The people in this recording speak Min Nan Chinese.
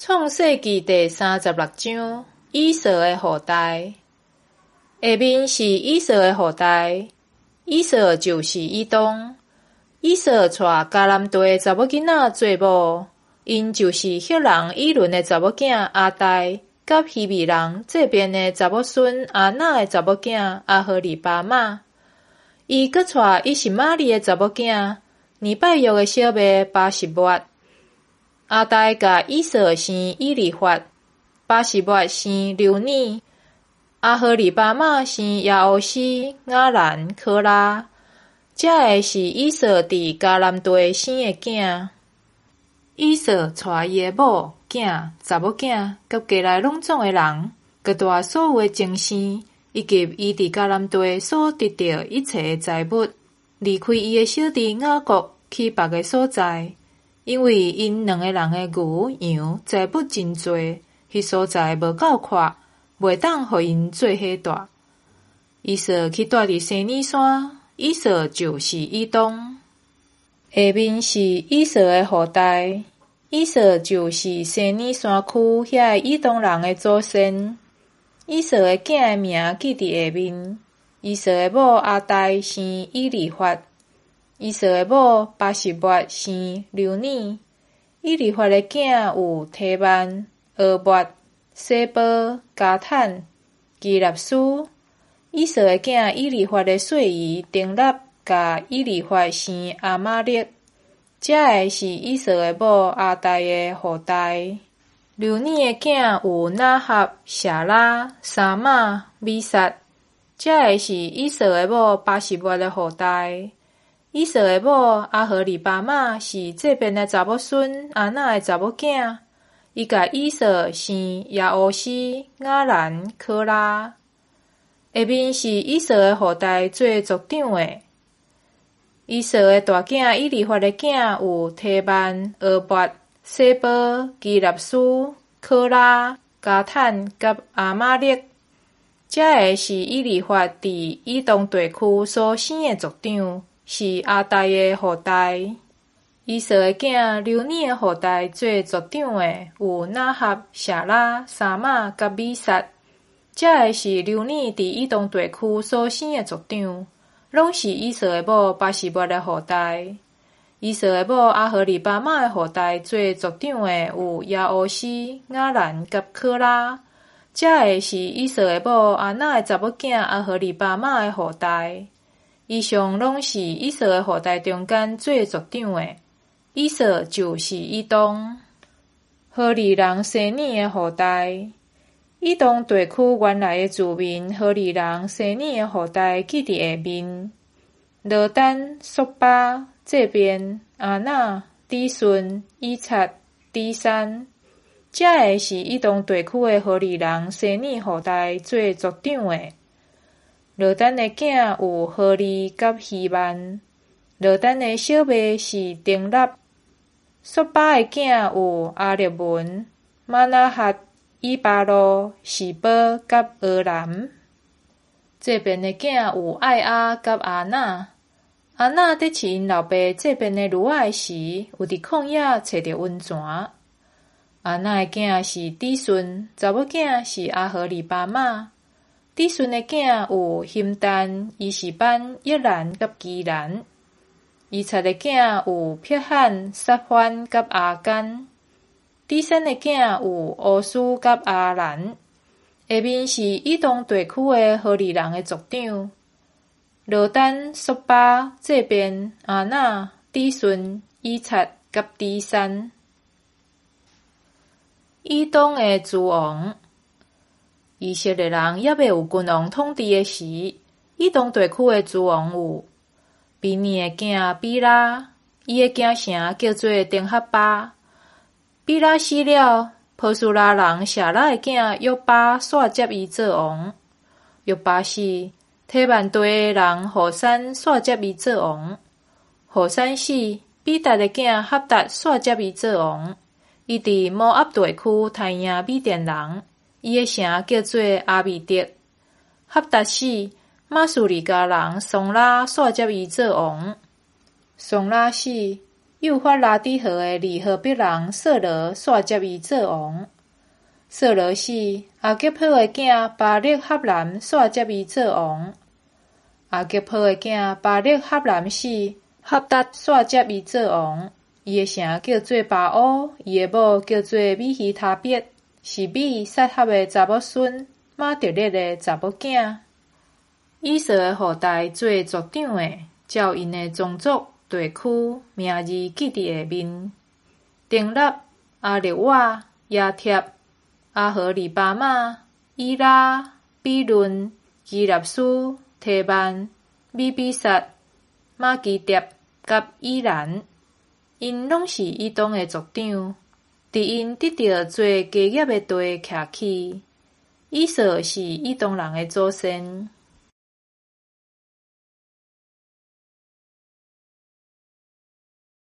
創世記第36章，以掃的後代。下面是以掃的後代。以掃就是以東。以掃娶迦南地的查某囡仔做某，𪜶就是赫人以倫的查某囝亞大，佮希未人這邊的查某孫阿那的查某囝阿何利巴瑪。伊閣娶以實瑪利的查某囝尼拜約的小妹巴實抹。亞大共以掃生以利法，巴實抹生流耳，阿何利巴瑪生耶烏斯、雅蘭、柯拉。這个是以掃佇迦南地生的囝。以掃帶伊的某、囝、查某囝，佮家內攏總的人，閣帶所有的精牲，以及伊佇迦南地所得著一切的財物，離開伊的小弟雅各去別个所在。因為𪜶兩个人的牛羊財物真濟，彼所在無夠闊，袂當予𪜶做伙蹛。以掃去蹛佇西珥山，以掃就是以東。下面是以掃的後代，以掃就是西珥山區遐个以東人的祖先。以掃的囝的名記佇下面。以掃的某亞大生以利法。以掃的某巴實抹生流耳。以利法的囝有提曼、俄抹、洗波、迦坦、基納斯。以掃的囝以利法的細姨丁納共以利法生亞瑪力。這个是以掃的某亞大的後代。流耳的囝有拿合、謝拉、沙瑪、米薩。這个是以掃的某巴實抹的後代。以掃的某阿何利巴瑪是這邊的查某孫阿那的查某囝，伊共以掃生耶烏斯、雅蘭、柯拉。下面是以掃的後代做族長的。以掃的大囝以利法的囝有提曼、俄抹、洗波、基納斯、柯拉、迦坦佮亞瑪力。這个是以利法佇以東地區所生的族長。是亞大的後代。以掃的囝流耳的後代做族長的有拿合、謝拉、沙瑪佮米薩。這个是流耳佇以東地區所生的族長，攏是以掃的某巴實抹的後代。以掃的某阿何利巴瑪的後代做族長的有耶烏斯、雅蘭佮柯拉。這个是以掃的某阿那的查某囝阿何利巴瑪的後代。以上攏是以掃的後代中間做族長的。以掃就是以東。何利人西珥的後代。以東地區原來的住民何利人西珥的後代記佇下面：羅丹、索巴、這邊、阿那、底順、以察、底珊。這个是以東地區的何利人西珥後代做族長的。羅丹的囝有何利佮希曼。羅丹的小妹是丁納。索巴的囝有亞力文、瑪拿哈、以巴路、示波佮俄南。這邊的囝有愛亞佮阿那。阿那佇飼𪜶老爸這邊的驢仔的時，有佇曠野揣著溫泉。阿那的囝是底順，查某囝是阿何利巴瑪。底順的囝有欣但、伊示班、益蘭佮基蘭。以察的囝有撇罕、撒番佮亞干。底閃的囝有烏斯佮亞蘭。下面是以東地區的何利人的族長：羅丹、索巴、這邊、阿那、底順、以察佮底閃。以東的諸王。以色列人猶未有君王統治的時，以東地區的諸王有：比耳的囝比拉，伊的京城叫做丁哈巴。比拉死了，波斯拉人謝拉的囝約巴煞接伊做王。約巴死，提曼地的人戶珊煞接伊做王。戶珊死，比達的囝哈達煞接伊做王。伊佇摩押地區刣贏米甸人。伊的城叫做亞比得。哈達死，瑪斯利迦人桑拉煞接伊做王。桑拉死，幼法拉底河的利何伯人掃羅煞接伊做王。掃羅死，亞吉波的囝巴力哈南煞接伊做王。亞吉波的囝巴力哈南死，哈達煞接伊做王。伊的城叫做巴烏，伊的某叫做米希他別，是美撒合的查某孫，瑪特列的查某囝。以掃的後代做族長的，照𪜶的宗族、地區、名字記佇下面：丁納、阿勒瓦、耶帖、阿何利巴瑪、以拉、比倫、基納斯、提曼、米比薩、瑪基碟佮以蘭，𪜶攏是以東的族長。佇𪜶得著做家業的地徛起。以掃是以東人的祖先。